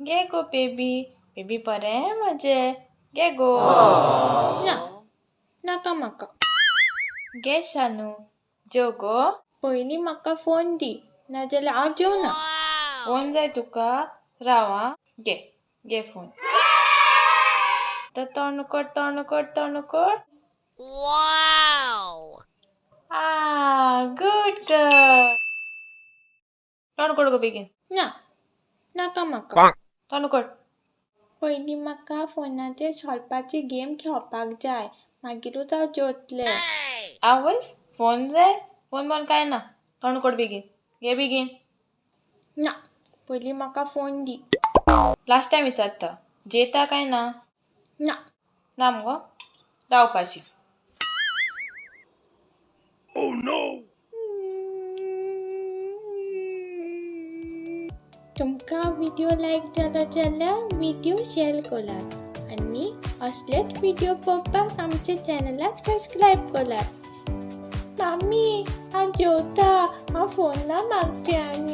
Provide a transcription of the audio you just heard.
घे गो baby. Baby बरें म्हजें. घे गो. ना, नाका म्हाका. घे शानू. जेव गो. पयलीं म्हाका फोन दी, नाजाल्यार हांव जेवना. फोन जाय तुका? राव आं. घे. घे फोन. आतां तोंड उकड, तोंड उकड, तोंड उकड. आ, गुड गर्ल. तोंड उकड गो बेगीन. ना, नाका म्हाका. तोंड उकड. पयलीं म्हाका फोनाचेर सोलपाची गेम खेळपाक जाय, मागीरूच हांव जेवतलें. आवयस, फोन जाय? फोन बोन काय ना. तोंड उकड बेगीन. घे बेगीन. ना, पयलीं म्हाका फोन दी. लास्ट टायम विचारता, जेता काय ना? ना. ना मुगो? राव उपाशी. तुमकां व्हिडियो लायक जालो जाल्यार व्हिडियो शेअर करात आनी असलेच व्हिडियो पळोवपाक आमच्या चॅनलाक सबस्क्रायब करात. मामी, हांव जेवता. हांव फोन ना मागता आनी.